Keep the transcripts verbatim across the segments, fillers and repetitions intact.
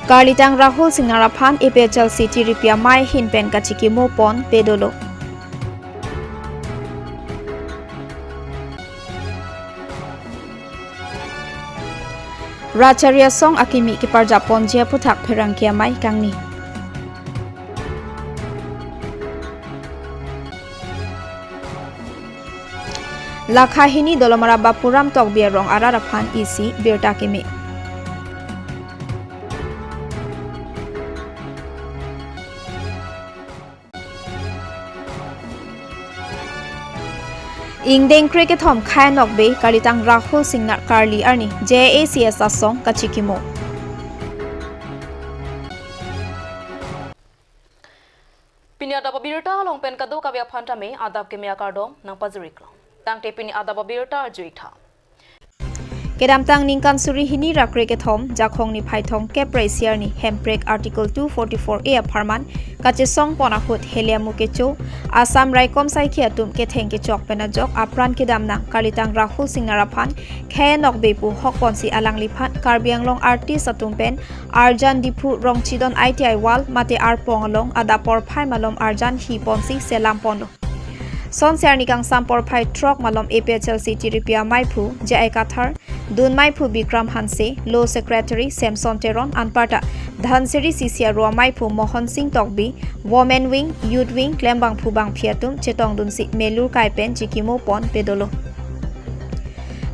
Karlitang Rahul Singnar aphan A P H L C tiripi amei ahin pen kachikimo pon pedolo. Rat Charli Asong akimi keparjap ponji aphuthak pherangke amei kangni. Lakha hini Dolamara Bapuram Tokbi arong arat aphan isi birta keme. Ingdeng krekethom Khei Nokbe Karlitang Rahul Singnar karli arni J A C S asong kachikimo. Pini adap abirta along pen kadokave aphan tame adap keme akardom nangpajir-iklo. Tangte pini adap abirta arju-ik tha. Kedamtang ningkan suri hini ra krekethom Jakhong niphai thomkep ra isi arni Hemprek Article two forty-four A apharman kachesong pon ahut Heliamu kecho Assam raikom saikhi atum ketheng kechok pen ajok apran kedam nang Karlitang Rahul Singnar aphan Khei Nokbe pu hok ponsi alangliphan Karbi Anglong artist atum pen arjan Diphu Rongchidon I T I wall mate arpong along adap porphai malom arjan hi ponsi selam ponlo. Sonsi arni kangsam porphai throk malom A P H L C tiripi amei aphu J I Kathar, dun amei aphu Bikram Hanse, law secretary Samson Teron, anparta Dhansiri C C aro amei aphu Mohon Sing Tokbi, women wing, youth wing klembangphu bangphi atum chetongdunsi melur kai pen chikimo pon pedolo.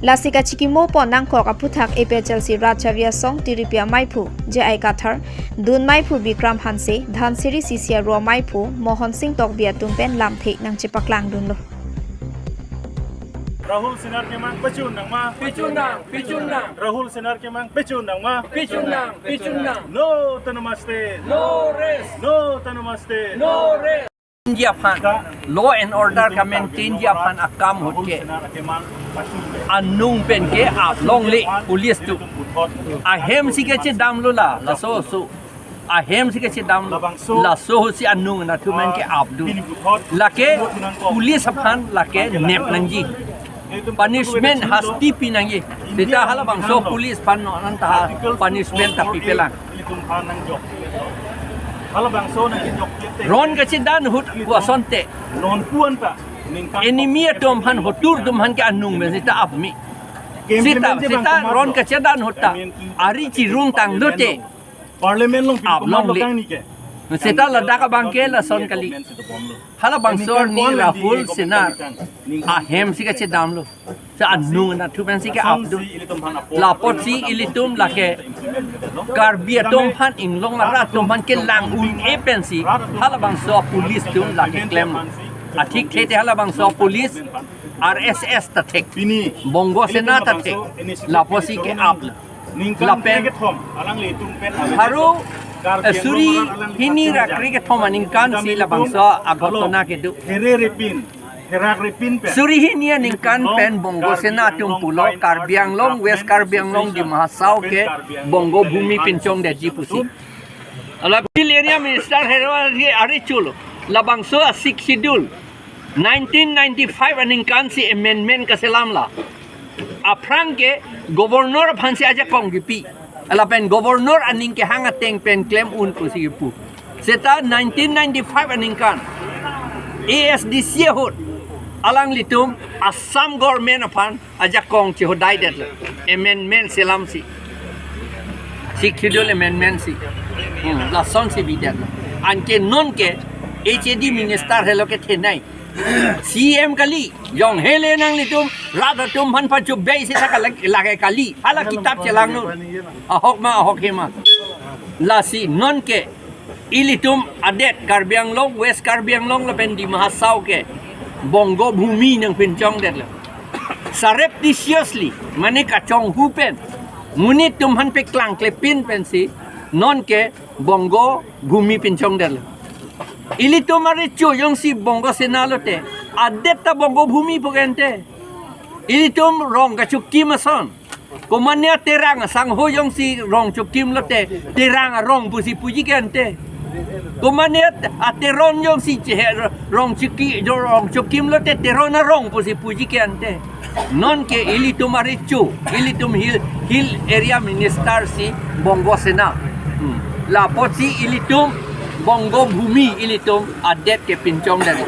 Lasi kachikimo pon nangkok aphuthak A P H L C Rat Charli Asong tiripi amei aphu J I Kathar, dun amei aphu Bikram Hanse, Dhansiri C C aro amei aphu Mohon Sing Tokbi atum pen lamthe nangchepaklangdunlo. Rahul Singnar kemang pechun nangma? Pechun nang, pechun nang. Rahul Singnar kemang pechun nangma? Pechun nang, pechun nang. No autonomous state. No rest. No autonomous state. No rest. Ji aphan, law and order ka-maintain ji aphan akam ahut ke anung pen ke aplongle police atum. Ahem si kachedamlo la, laso so. Ahem si kachedam, laso ahut si anung anatthu pen ke apdun. Lake police aphan lake nep nangji. Punishment hasti pi nangji. Seta halabangso police aphan non anta punishment ta pipelang. Ron kachedan ahut pu asonte enemy atum aphan, hotur atum aphan ke anung pen seta apmi. Seta, seta ron kachedan ahut ta ari chirung tanglote Parliament along aplongle. Seta ladak abang ke lason kali. Halabangso arni Rahul Singnar ahem si kachedamlo. Si anung anatthu pen si ke apdun. Lapotsi ilitum lake Karbi atum aphan, Inglong arat atum aphan kelang un-e pensi halabangso police atum lake klem. Athikthe te halabangso police R S S ta thek, Bongo Sena ta thek. Lapotsi ke aplo. Lapen haro, eh, suri hini ra krekethom aningkan si labangso aghotona kedo. Suri hini aningkan pen Bongo Sena atum pulo Karbi Anglong, West Karbi Anglong, Dima Hasao ke Bongo Bhumi pinchongdetji pusi. Ala Hill Area Minister herwa ari chulo. Labangso a-Sixth Schedule nineteen ninety-five aningkan si amendment kaselam la. Aphrang ke Governor aphan si ajakong kipi. Lapen Governor aning kehang ateng pen klem un pusi kipu. Seta nineteen ninety-five aningkan A S D C ahut alanglitum Assam government aphan ajakong chehodai detlo. Amendment selam si. Sixth Schedule amendment si. Hmm, lason si bidetlo. Anke non ke H A D minister helo kethenei. C M kali, jong hele nanglitum, rat atum aphan pachobei seta kalak-, lake kali. Hala kitap chelangnon. Ahok ma, ahok he ma. Lasi non ke ilitum adet Karbi Anglong, West Karbi Anglong lapen Dima Hasao ke Bongo Bhumi nangpinchongdetlo. Surreptitiously, mane kachonghu pen, monit atum aphan peklangklepin pensi non ke Bongo Bhumi pinchongdetlo. Ilitum arecho jongsi Bongo Sena lote, adet ta Bongo Bhumi pu ke ante. Ilitum rong kachokim ason. Komane aterang asangho jongsi rong chokim lote, terang arong pusi puji ke ante. Komane at-, ateron jongsi chehe rong choki-, jo-, rong chokim lote, teron arong pusi puji ke ante. Non ke ilitum arecho, ilitum Hill, Hill Area Minister si Bongo Sena. Hmm. Lapotsi ilitum Bongo Bhumi ilitum adet kepinchong dali.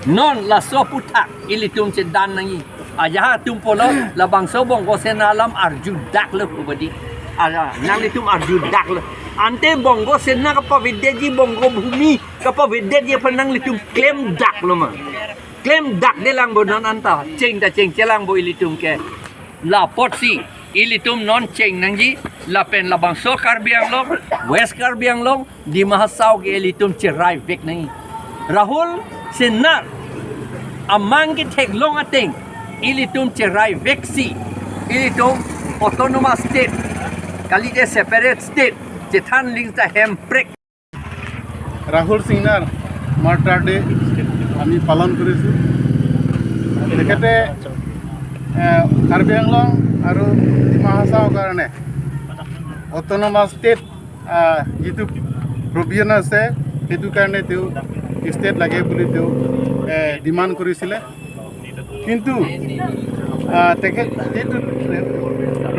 Non laso aphuthak ilitum chedan nangji. Ajahak atum pulo labangso Bongo Sena alam arjudak lo pu badi. Aja, nanglitum arjudak lo. Ante Bongo Sena kapavedetji, Bongo Bhumi kapavedetji aphan nanglitum klemdak lo ma. Klemdak de lang bo non anta. Cheng ta chengche lang bo ilitum ke. Lapotsi ilitum non cheng nangji, lapen labangso Karbi Anglong, West Karbi Anglong, Dima Hasao ke ilitum cherai vek nangji. Rahul Sena amang ketheklong ateng ilitum cherai veksi ilitum autonomous state, kalite separate state chethan ling ta hemprek. Rahul সিংনাৰ martyr day আমি পালন কৰিছোঁ। তেখেতে এ, কাৰ্বি আংলং আৰু ডিমা হাছাওৰ কাৰণে autonomous state, আ, যিটো প্ৰভিজন আছে, সেইটো কাৰণে তেওঁ ষ্টেট লাগে বুলি তেওঁ এ, ডিমাণ্ড কৰিছিলে। কিন্তু আ, তেখেত যিটো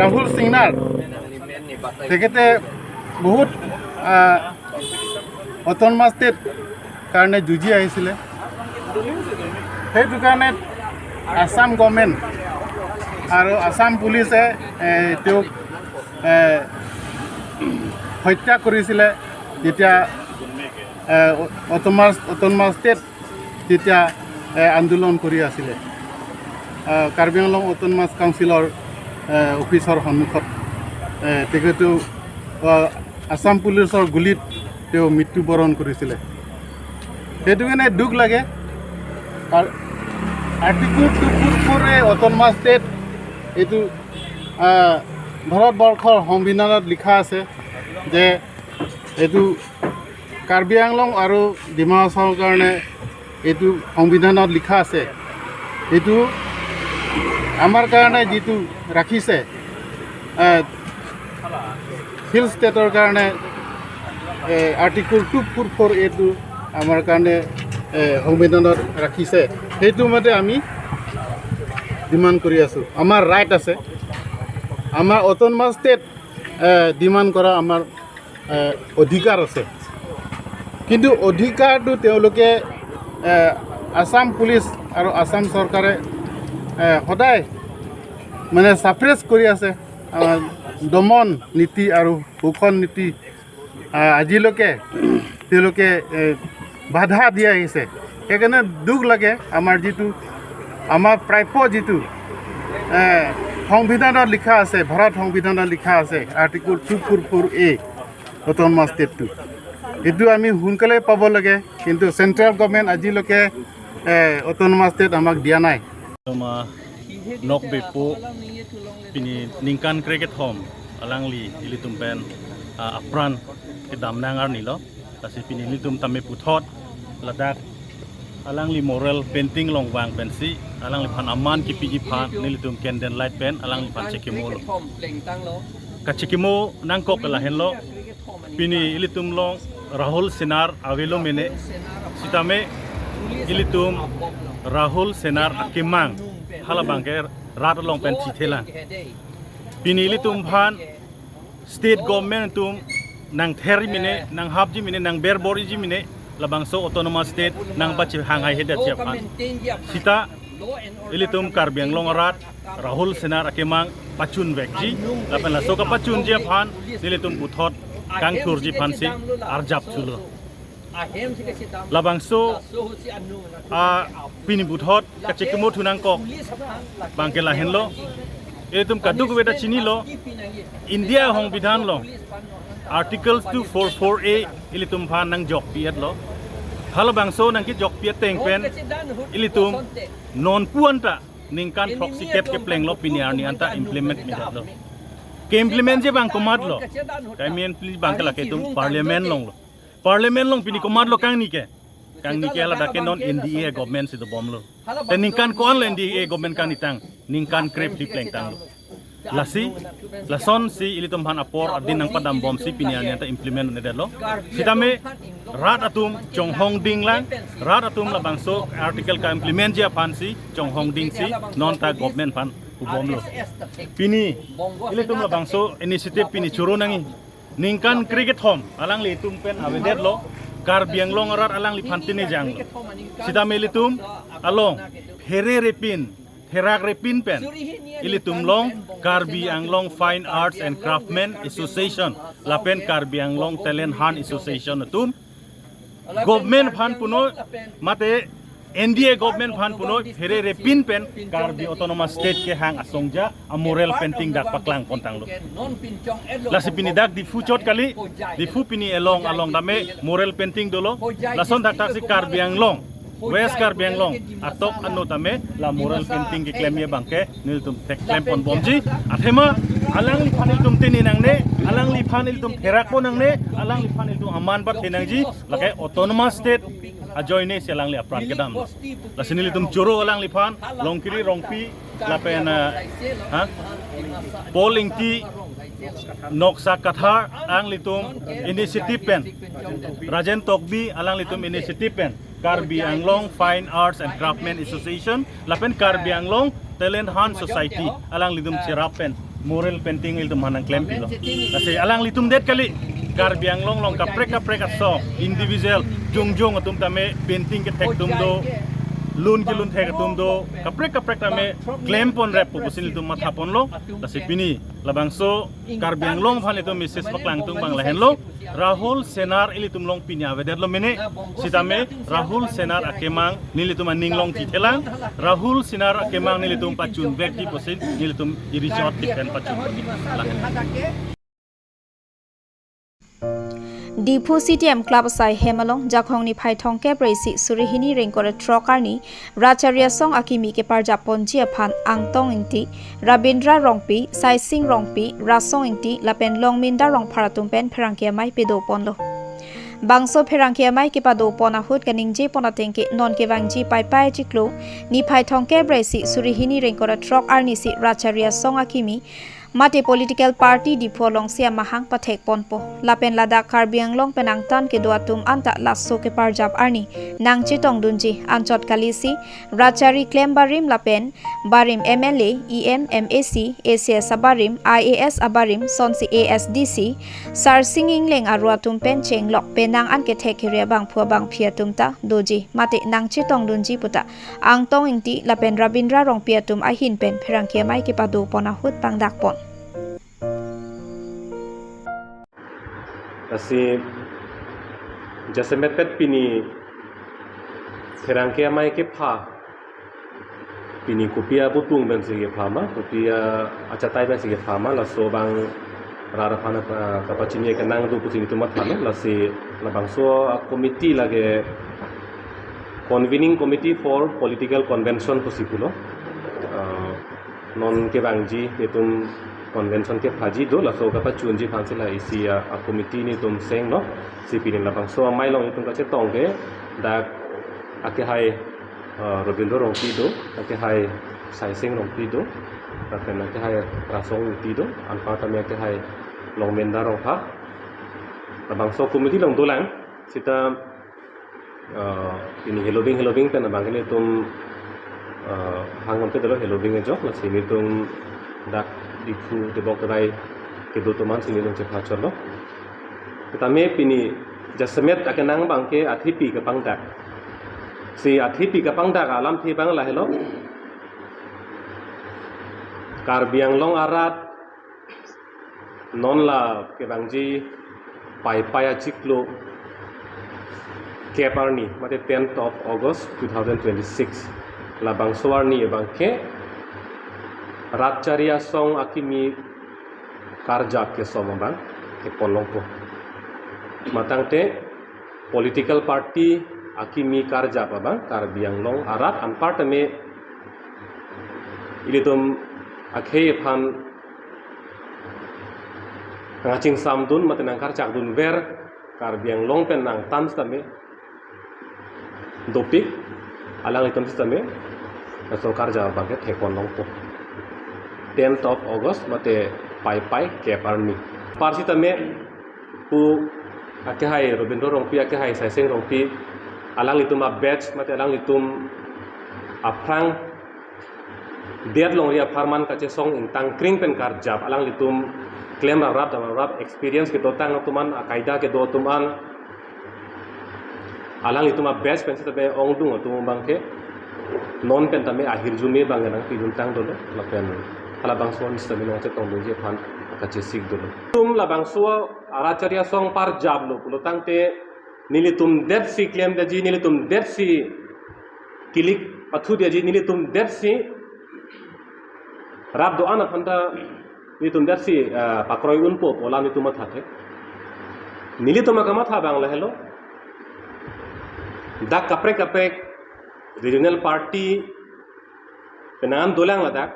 ৰাহুল সিংনাৰ, তেখেতে বহুত আ, অট'নমাছ ষ্টেট কাৰণে যুঁজি আহিছিলে। সেইটো কাৰণে আছাম গভৰ্ণমেণ্ট আৰু আছাম পুলিচে এ, তেওঁক এ, হত্যা কৰিছিলে, যেতিয়া এ, অ- অট'নমাছ অট'নমাছ ষ্টেট যেতিয়া এ, আন্দোলন কৰি আছিলে। আ, কাৰ্বি আংলং অট'নমাছ কাউন্সিলৰ এ, অফিচৰ সন্মুখত এ, তেখেতেও আ, আছাম পুলিচৰ গুলীত তেওঁ মৃত্যুবৰণ কৰিছিলে। সেইটো কাৰণে দুখ লাগে। আৰ- আৰ্টিকল টু ফ'ৰ ফ'ৰ এ অট'নমাছ ষ্টেট এইটো আ, ভাৰতবৰ্ষৰ সংবিধানত লিখা আছে যে এইটো কাৰ্বি আংলং আৰু ডিমা হাছাওৰ কাৰণে এইটো সংবিধানত লিখা আছে। এইটো আমাৰ কাৰণে যিটো ৰাখিছে, এ, হিল ষ্টেটৰ কাৰণে এ, আৰ্টিকল টু ফ'ৰ ফ'ৰ এটো আমাৰ কাৰণে এ, সংবিধানত ৰাখিছে। সেইটো মতে আমি ডিমাণ্ড কৰি আছোঁ। আমাৰ ৰাইট আছে, আমাৰ অট'নমাছ ষ্টেট এ, ডিমাণ্ড কৰা আমাৰ এ, অধিকাৰ আছে। কিন্তু অধিকাৰটো তেওঁলোকে এ, আছাম পুলিচ আৰু আছাম চৰকাৰে এ, সদায় মানে ছাপ্ৰেছ কৰি আছে। আ, দমন নীতি আৰু শোষণ নীতি আ, আজিলৈকে তেওঁলোকে এ, বাধা দি আহিছে। সেইকাৰণে দুখ লাগে। আমাৰ যিটো আমাৰ প্ৰাপ্য যিটো এ, সংবিধানত লিখা আছে, ভাৰত সংবিধানত লিখা আছে আৰ্টিকল টু ফ'ৰ ফ'ৰ এ অট'নমাছ ষ্টেটটো, এইটো আমি সোনকালে পাব লাগে। কিন্তু চেণ্ট্ৰেল গভৰ্ণমেণ্ট আজিলৈকে এ, অট'নমাছ ষ্টেট আমাক দিয়া নাই। Toma nok bepo pini ningkan krekethom alangli ilitum pen a, apran kedam nang arni lo. Lasi pini ilitum tame puthot ladak alangli mural painting along vang pensi alangliphan aman kipiji aphan nelitum candle light pen alangliphan chekimo lo. Kachekimo nangkok ke lahenlo. Pini ilitum along Rahul Senar avelo mene, sitame ilitum Rahul Senar akemang halabangke rat along pen chithelang. Pini ilitum aphan state government atum nangther mene, nanghapji mene, nangberborji mene, labangso autonomous state nangpachehang haihedet ji aphan. Sita ilitum Karbi Anglong arat Rahul Senar akemang pachun vekji, lapen laso kapachunji aphan nelitum puthot kangthurji aphansi arjap thulo. Labangso a pini puthot kachekimo thu nangkok abangke lahenlo. Ilitum kadokave ta chinilo, India songbidhan along Article two four four A ilitum aphan nangjokpi-etlo. Halabangso nangkejokpi-et ateng pen ilitum nonpu anta ningkan throksi kep keplenglo, pini arni anta implement me-etlo. Ke-implementji abang komatlo? Ke-implementji abangke lake itum parliament alonglo. Parliament along pini komatlo kangni ke? Kangni ke ladak ke non N D A government si dobomlo. Te ningkan ko-anlo N D A government kangnitang? Ningkan krephli plengtanglo. Lasi, lasonsi ilitum aphan apor adin nangpadambomsi pini arni anta implement un-edetlo. Sitame rat atum chonghong dinglang, rat atum labangso article ka-implementji aphansi chonghong dingsi non ta government aphan hubomlo. Pini ilitum labangso initiative pini choro nangji. Ningkan kre kethom alanglitum pen avedetlo, Karbi Anglong arat alangliphan tini janglo. Sitame ilitum along phere repin, therak repin pen ilitum along Karbi Anglong Fine Arts and Craftsmen Association lapen Karbi Anglong Talent Hunt Association atum government aphan punoi mate N D A government aphan punoi phere repin pen Karbi Autonomous State kehang asongja a mural painting dak paklang pon tanglo. Lasi pini dak Diphu chot kali, Diphu pini along along tame mural painting dolo. Lason thakthak si Karbi Anglong, West Karbi Anglong atok ano tame la mural painting keklemji abangke nelitum thek klem pon bomji. Athema alangliphan ilitum tini nangne, alangliphan ilitum therak pon nangne, alangliphan ilitum aman pathe nangji, lake Autonomous State ajoine si alangli apran kedam. Lasi nelitum choro alangliphan, Longkiri Rongpi lapen, eh, ha? Paul Ingti, Noksa Kathar alanglitum initiative pen, Rajen Tokbi alanglitum initiative pen, Karbi Anglong Fine Arts and Craftsmen Association lapen Karbi Anglong Talent Hunt Society alanglitum cherap pen mural painting ilitum aphan nangklempilo. Lasi alanglitum det kali, Karbi Anglong along kaprek kaprek asong individual jongjong atum tame painting kethek atum do, lun kelun thek atum do, kaprek kaprek tame klem pon rep pusi nelitum matha ponlo. Lasi pini labangso Karbi Anglong aphan itum message paklang tung abang lahenlo. Rahul Senar ilitum along pini avedetlo mene. Sitame Rahul Senar akemang nelitum aning along chithelang. Rahul Senar akemang nelitum pachun vek di pusi nelitum iri chot di pen pachun vek di. Lahen. Diphu C T M Club asai hem along Jakhong niphai thomkep ra isi suri hini ra ingkoi ra throk arni Rat Chari Asong akimi keparjap ponji aphan Angtong Ingti, Rabindra Rongpi, Saising Rongpi, Rasong Ingti lapen Longminda Rongphar atum pen pherangke amei pado ponlo. Bangso pherangke amei kepado pon ahut kaningje pon ateng ke non kevangji Paipai achiklo niphai thomkep ra isi suri hini ra ingkoi ra throk arni si Rat Chari Asong akimi mate political party Diphu alongsi amahang pathek ponpo. Lapen ladak Karbi Anglong pen angtan kedo atum anta laso keparjap arni nangchetongdunji. Anchot kali si Rat Chari klem barim lapen barim M L A, E M, M A C, A C S abarim, I A S abarim, sonsi A S D C, Sarsing Engleng aru atum pen chenglok penang an kethek kere abangphu abangphi atum ta doji mate nangchetongdunji puta Angtong Ingti lapen Rabindra Rongpi atum ahin pen pherangke amei kepado pon ahut pangdak pon. Lasi jasemet pet pini pherangke amei kepha, pini kopi aputhung pensi kepha ma, kopi a-, achatai pensi kepha ma, laso abang rat aphan, ah, kapachini kenang do pusi nelitum mathalo. Lasi labangso a-committee lake Convening Committee for Political Convention pusi pulo. Ah, non kevangji nelitum convention kephaji do, laso kapachunji aphansi la isi a, a-committee nelitum senglo. Si pini labangso amei along nelitum kachetong ke dak akehai, ah, Robindra Rongpi do, akehai Saising Rongpi do, lapen akehai Rasong Ingti do, anpar tame akehai Longminda Rongphar. Labangso committee along dolang, sita, ah, pini heloving heloving pen abang ke nelitum, ah, hang amte dolo heloving ajok, lasi nelitum dak Diphu Dibok Rai kedo atum ansi nelitum chepha chotlo. Tame pini jasemet akenang abangke athepi kepangdak. Si athepi kepangdak alamthe abang lahelo. Karbi Anglong arat non la kevangji Paipai achiklo kep arni, mate tenth of August two thousand twenty-six. Labangso arni abangke Rat Chari Asong akimi karjap kesom abang kepon longpo. Matangte political party akimi karjap abang Karbi Anglong arat anpar tame ilitum akhei aphan nangchingsamdun mate nangkarchakdunver Karbi Anglong pen nangtan sitame dopik, alanglitum sitame laso karjap abangke thek pon longpo. Tenth of August mate Paipai kep arni. Par sitame pu akehai Robindra Rongpi, akehai Saising Rongpi, alanglitum a-batch mate alanglitum aphrang det longri apharman kachesong ingtang kring pen karjap alanglitum Klem rap rap, dam rap rap, experience kedotang atum an, akaida kedo atum an, alanglitum a-best pen sitame ongdung atum abangke non pen tame ahirjume abang nangpiduntang dolo, lapen halabangso an sitame nangchetongdunji aphan kachesik dolo. Tum labangso arat chari asong parjaplo pulo tangte, nelitum detsi klemdetji, nelitum detsi kilik pathudetji, nelitum detsi rap do-an aphanta nelitum detsi, ah, pakroi unpo pu alam nelitum mathathe. Nelitum akamatha abang lahelo. Dak kaprek kaprek regional party penang dolang ladak,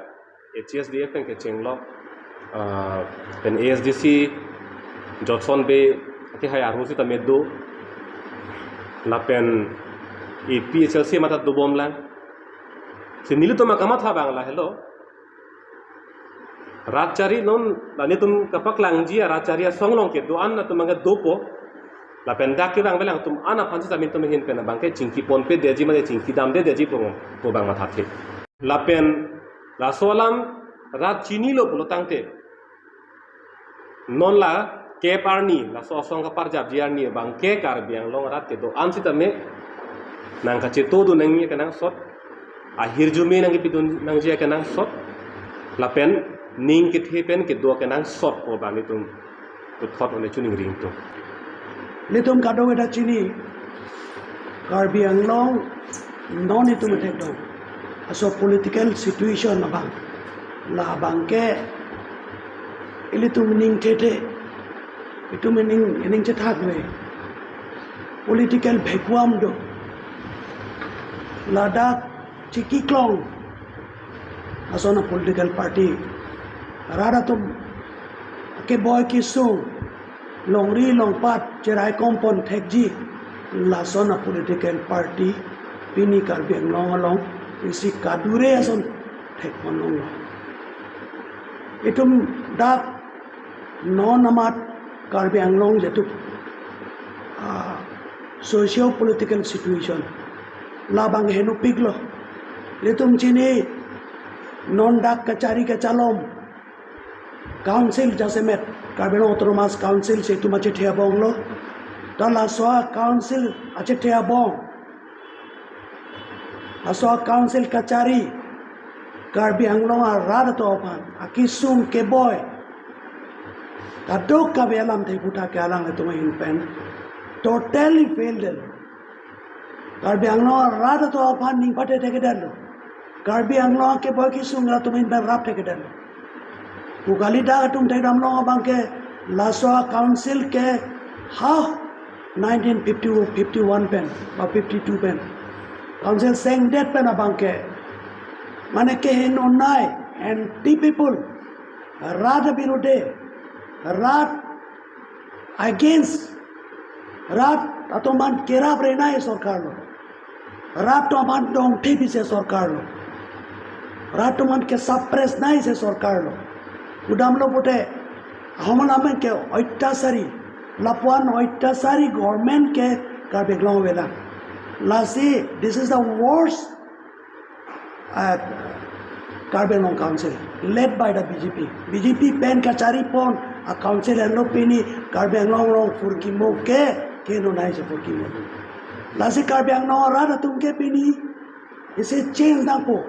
H S D F pen kechenglo, ah, pen A S D C Johnson Bey akehai arhu sitame do, lapen A P H L C mata dobomlang. Si nelitum akamatha abang lahelo. Rat chari non, la nelitum kapaklangji arat chari asong along kedo-an atum abangke dopo. Lapen dak kevang avelang atum an aphan sitame nelitum ahin pen abangke chingki ponpedetji mate chingki damdedetji pu, pu abang mathathe. Lapen laso alam rat chinilo pulo tangte, non la kep arni, laso asong kaparjapji arni abangke Karbi Anglong arat kedo-an sitame nangkachetongdun nangji akenangsot, ahirjume nangkepidun nangji akenangsot, lapen ning kethe pen kedo akenangsot pu abang nelitum puthot ole choningri tung. Nelitum kadokave ta chini, Karbi Anglong non itum athek dong. Laso political situation abang, la abangke ilitum ning thethe, itum ning, ning chethak ave. Political vacuum do. Ladak chiki klong ason a-political party. Rat atum keboi kesung, longri longpat cherai kompon thekji, lason a-political party pini Karbi Anglong along isi kadure ason thekpon longlo. Itum dak non amat Karbi Anglong jitu, ah, socio-political situation labang henopiklo. Ilitum chini non dak kachari kachalom council jasemet, Karbi Anglong Autonomous Council si itum achethe abonglo. Ta laso a-council achethe abong, laso a-council kachari Karbi Anglong arat atum aphan akesung keboi kadokave alamthe aphuthak ke alanglitum ahin pen totally fail detlo. Karbi Anglong arat atum aphan ning pathethekdetlo. Karbi Anglong keboi kesung atum ahin pen rapthekdetlo. Pu kali dak itum thekdamlong abangke laso a-council ke ha nineteen fifty, fifty-one pen ba fifty-two pen council sengdet pen abangke mane kehenonei, anti people, rat abirudhe, rat against, rat atum aphan kerap renei sorkar lo. Rat atum aphan dongthip isi sorkar lo. Rat atum aphan ke-suppress nei isi sorkar lo. Kudamlo pute, ahom alam ke oityachari, lapuan oityachari government ke Karbi Anglong avelang. Lasi, this is the worst, uh, Karbi Anglong Council led by the B J P. B J P pen kacharipon a-council henlo pini Karbi Anglong along phurkimo ke, kehenonei si phurkimo. Lasi Karbi Anglong arat atum ke pini isi change nangpo.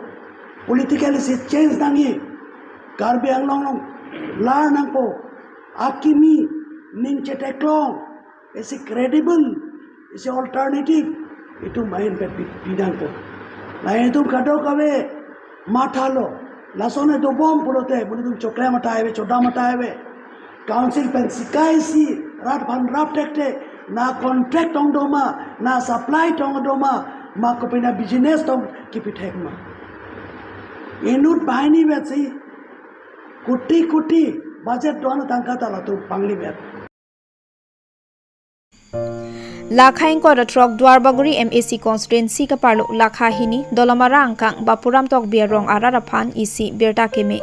Political isi change nangji. Karbi Anglong along lar nangpo. Akimi ning chetheklong, isi credible, isi alternative itum ahin pen pi-, pinangpo. La itum kadokave mathalo. Lason dobom pulote, buli itum choklem atai ave, chodam atai ave. Council pen sikai si rat aphan rapthekthek, na contract tong doma, na supply tong doma, ma kopina business tong kipithek ma. Inut banghini vetsi koti koti budget do-an tangka ta latum pangli vet. Lakha ingkoi ra throk Duarbagori M A C constituency kaparlo lakha hini Dolamara angkang Bapuram Tokbi arong arat aphan isi birta keme.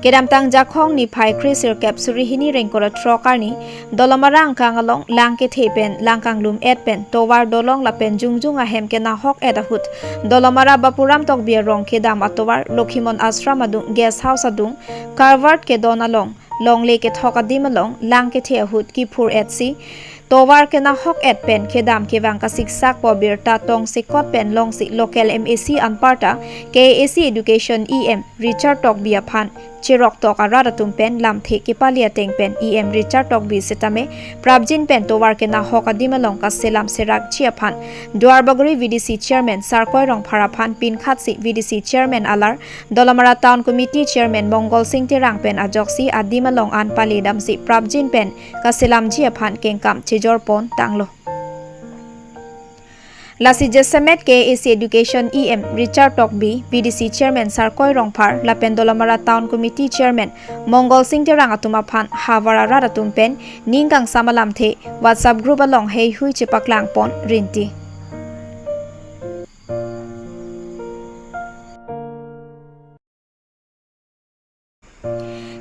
Kedamtang Jakhong niphai kre sirkep suri hini ra ingkoi ra throk arni Dolamara angkang along lang kethe pen lang kanglum et pen tovar dolong lapen jongjong ahem kenahok et ahut Dolamara Bapuram Tokbi arong kedam atovar Lokhimon Ashram adung guest house adung culvert kedon along longle kethok adim along lang kethe ahut kiphur etsi tovar kenahok et pen kedam kevang kasiksak po birta tongsekot pen longsi local M A C anparta K A A C Education E M Richard Tokbi aphan cheroktok arat atum pen lamthe kepali ateng pen E M Richard Tokbi setame prapjin pen tovar kenahok adim along kaselam serakji aphan Duarbagori V D C Chairman Sarkoi Rongphar aphan pinkhatsi V D C Chairman alar Dolamara Town Committee Chairman Mongol Sing Terang pen ajoksi adim along an pali damsi prapjin pen kaselamji aphan kengkam chejor pon tanglo. Lasi jasemet K A A C Education E M Richard Tokbi, V D C Chairman Sarkoi Rongphar, lapen Dolamara Town Committee Chairman Mongol Sing Terang atum aphan havar arat atum pen ning kangsam alamthe WhatsApp group along heihui chepaklang pon rinti.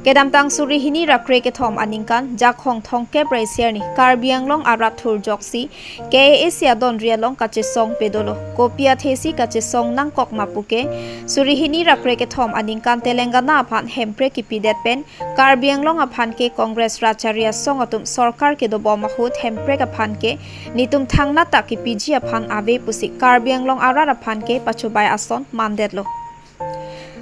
Kedamtang suri hini ra krekethom aningkan Jakhong thomkep ra isi arni Karbi Anglong arat thurjoksi K A A C adonri along kachesong pedolo. Kopi athesi kachesong nangkok ma puke, suri hini ra krekethom aningkan Telangana aphan hemprek kipidet pen Karbi Anglong aphan ke Congress rachari asong atum sorkar kedobom ahut hemprek aphan ke nitum thangnat ta kipiji aphan ave pusi Karbi Anglong arat aphan ke pachobai ason mandetlo.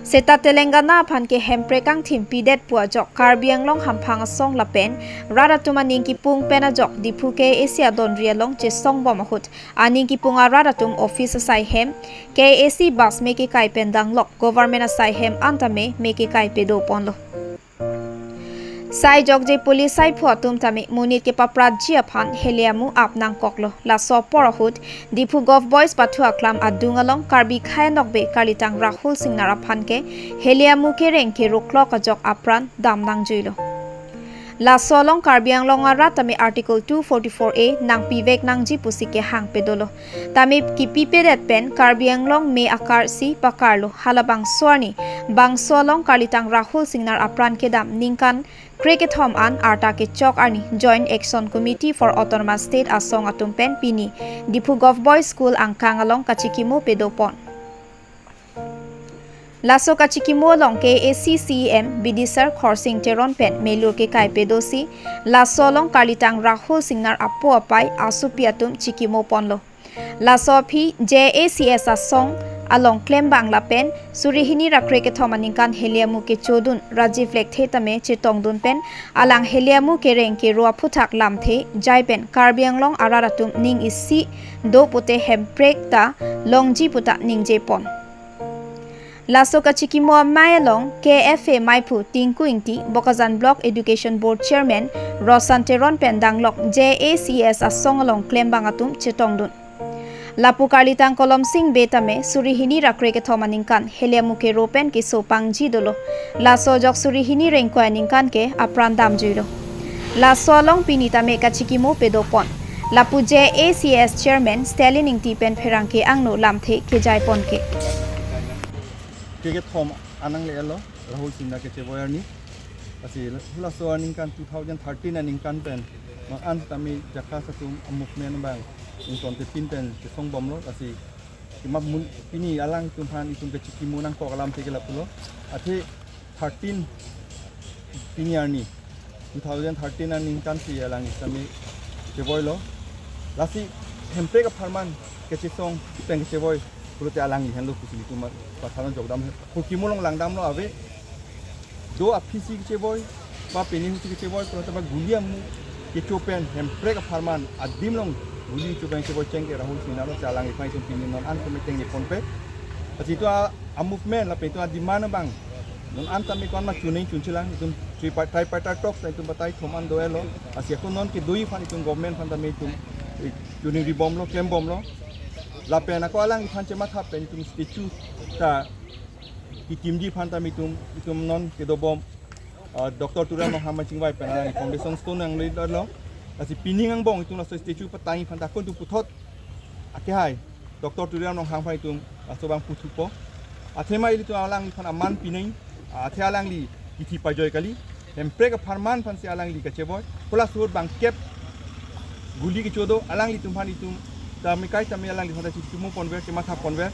Seta Telangana aphan ke hemprek kangthim pidet pu ajok Karbi Anglong hamphang asong lapen rat atum aning kipung pen ajok Diphu K A A C adonri along chesong bom ahut aning kipung arat atum office asai hem K A A C bus me kekai pen danglok government asai hem antame me kekai pedo ponlo. Sai jokje police saiphu atum tame monit kepapratji aphan heliamu ap nangkoklo. Laso apor ahut Diphu Golf Boys pathu aklam adung along Karbi Khei Nokbe Karlitang Rahul Singnar aphan ke heliamu kereng keruklok ajok apran dam nangjuilo. Laso along Karbi Anglong arat tame Article two forty-four A nangpivek nangji pusi kehang pedolo. Tame kipipedet pen Karbi Anglong me akar si pakarlo halabangso arni bangso along Karlitang Rahul Singnar apran kedam ningkan krekethom an arta kechok arni Joint Action Committee for Autonomous State asong atum pen pini Diphu Golf Boys School angkang along kachikimo pedo pon. Laso kachikimo along K A A C C E M Bidisar Khorsing Teron pen melur kekai pedosi laso along Karlitang Rahul Singnar apo apai asopi atum chikimo ponlo. Laso aphi J A C S asong along klembang lapen suri hini ra krekethom aningkan heliamu kechodun Rajiv Lekthe tame chetongdun pen alang heliamu kereng kero aphuthak lamthe jai pen Karbi Anglong arat atum ning isi do pute hemprek ta longji puta ningje pon. Laso kachikimo amei along K F A maiphu Tinku Ingti, Bokajan Block Education Board Chairman Rosan Teron pen danglok J A C S asong along klembang atum chetongdun. Lapu Karlitang Kolomsing Bey tame suri hini ra krekethom aningkan heliamu kero pen keso pangji dolo. Laso ajok suri hini ra ingkoi aningkan ke apran damjuilo. Laso along pini tame kachikimo pedo pon. Lapu J A C S Chairman Stalin Ingti pen pherangke angno lamthe kejai pon ke. Krekethom anang le elo Rahul Singnar kecheboi arni. Lasi halaso aningkan two thousand thirteen aningkan pen non an tame JACAS atum a movement abang ington te pin pen kesong bomlo. Lasi kemap mun pini alangtum aphan itum kachikimo nangkok alamthe ke lapulo. Athe thirteen pini arni two thousand thirteen aningkan si alang tame kecheboilo. Lasi hemprek apharman kachesong pen kecheboi pulote alangli henlo pusi itum pathana jokdam he. Kurkimo along langdamlo ave. Do aphisi kecheboi, ba pini husi kecheboi, pulote ba guli amu kecho pen hemprek apharman adim along guli kecho pen kecheboi cheng ke Rahul Singnar lo, si alangliphan itum pini non an tame chengje ponpe. Lasi itum a, a movement lapen itum a demand abang non an tame ko-an ma chuneng chunchelang, itum tripartite, tripartite talks itum batai thom an do-elo. Lasi ako non kedo-i aphan itum government aphan tame itum, eh, chuneng ribomlo, klembomlo. Lapen ako alangliphan chematha pen itum statue ta kitimji aphan tame itum, itum non kedobom, ah, Doctor Tuliram Ronghang abang chingvai pen alang foundation stone nangledetlo. Lasi pining angbong itum laso statue patangji aphan ta ako itum puthot akehai Doctor Tuliram Ronghang aphan itum laso abang puthupo. Athema ilitum alangliphan aman pinang, athe alangli kithi pajoi kali. Hemprek apharman aphansi alangli kacheboi. Kola suhut bangkep guli kecho do, alanglitum aphan itum tame kai tame alangliphan ta chikimo ponver, chematha ponver.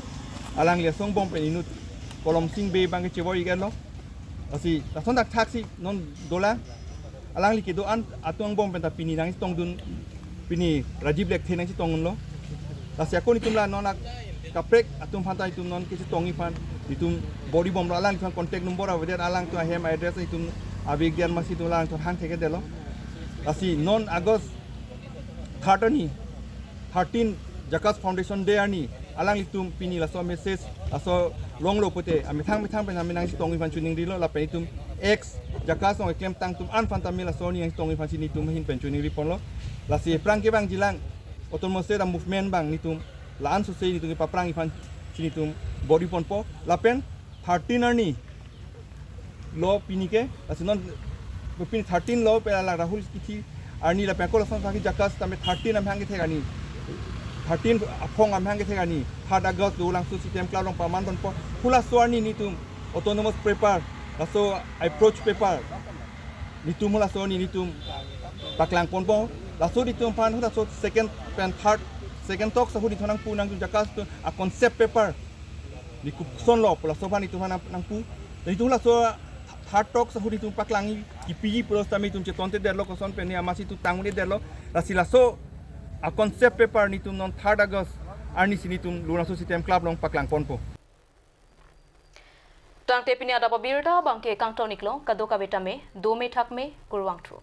Alangli asong bom pen inut Kolomsing Bey abang kecheboi iklo. Lasi lason dak thaksi non dolang, alangli kedo-an atum angbong penta pini nangchetongdun, pini Rajiv Lekthe nangchetongdunlo. Lasi ako nitum la non ak kaprek atum aphanta itum non kechetongji aphan itum bor-ibomlo, alangliphan contact number avedet, alangtum ahem address itum avek dian masi itum alangtum hang thekthedetlo. Lasi non August third arni, thirteen JACAS Foundation Day arni, alanglitum pini laso message laso longlo pute amethang methang pen ami nangchetongji aphan chiningrilo, lapen itum ex JACAS along keklemtang atum an aphanta me laso arni nangchetongji aphansi nitum ahin pen chiningriponlo. Lasi aphrang kevangjilang autonomous state a-movement abang nitum la-an sose nitum kepaprangji aphansi nitum bor-iponpo. Lapen thirteen arni lo pini ke, lasi non pini thirteen lo pen la Rahul Kethi arni lapen ako lason thaki JACAS tame thirteen amahang kethek arni, thirteen aphong amahang kethek arni, third August Dolang Sosi T M Club along pamanponpo. Halaso arni nitum autonomous paper, laso approach paper nitum halaso arni nitum paklangponpo. Laso nitum aphan halaso second pen third, second talks ahut nitum nangpu nangtum JACAS atum a-concept paper ni kosonlo pu laso aphan nitum aphan nang, nangpu. Nitum laso third talks ahut nitum paklangji, kipiji pulo sitame itum chetontedetlo, koson pen ne amatsi itum tangdedetlo. Lasi laso a-concept paper nitum non third August arnisi nitum Dolang Sosi T M Club along paklangponpo. Tangte pini adap abirta abangke kangton-iklo, kadokave tame dome thakme, kurvangthu.